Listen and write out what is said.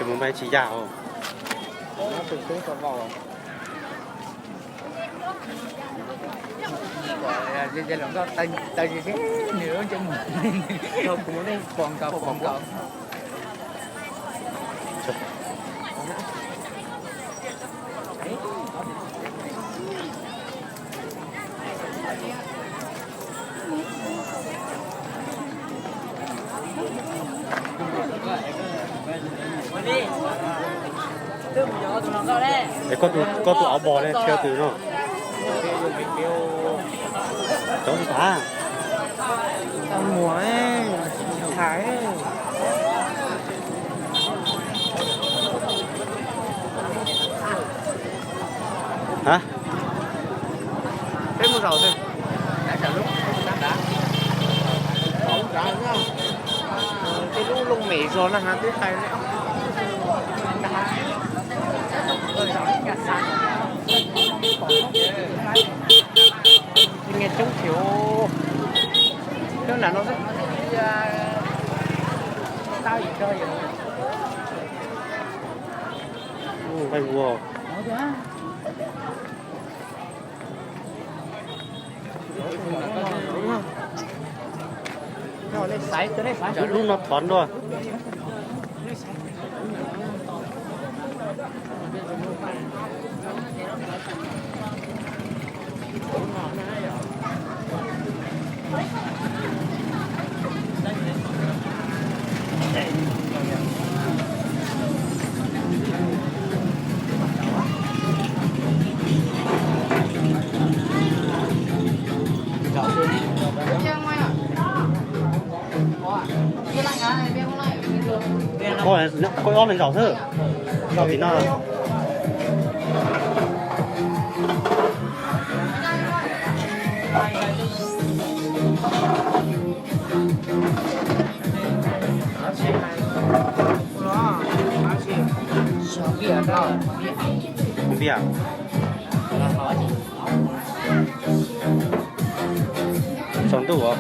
Mus mas tsis yog. Es koj tus, koj tus av bos ne, thiab tus no. Cov tas. Muam, hais. Hab? Peb mus zaum twg? Tej lub looj mem zog na has twb qai. Nyiaj coob thiab. Coob nram no xwb. Nqaij ua. Lub no thov dua. Koj, koj ob leeg zaum xwb. Zaum tim no. Npias. Tsaus ntuj os.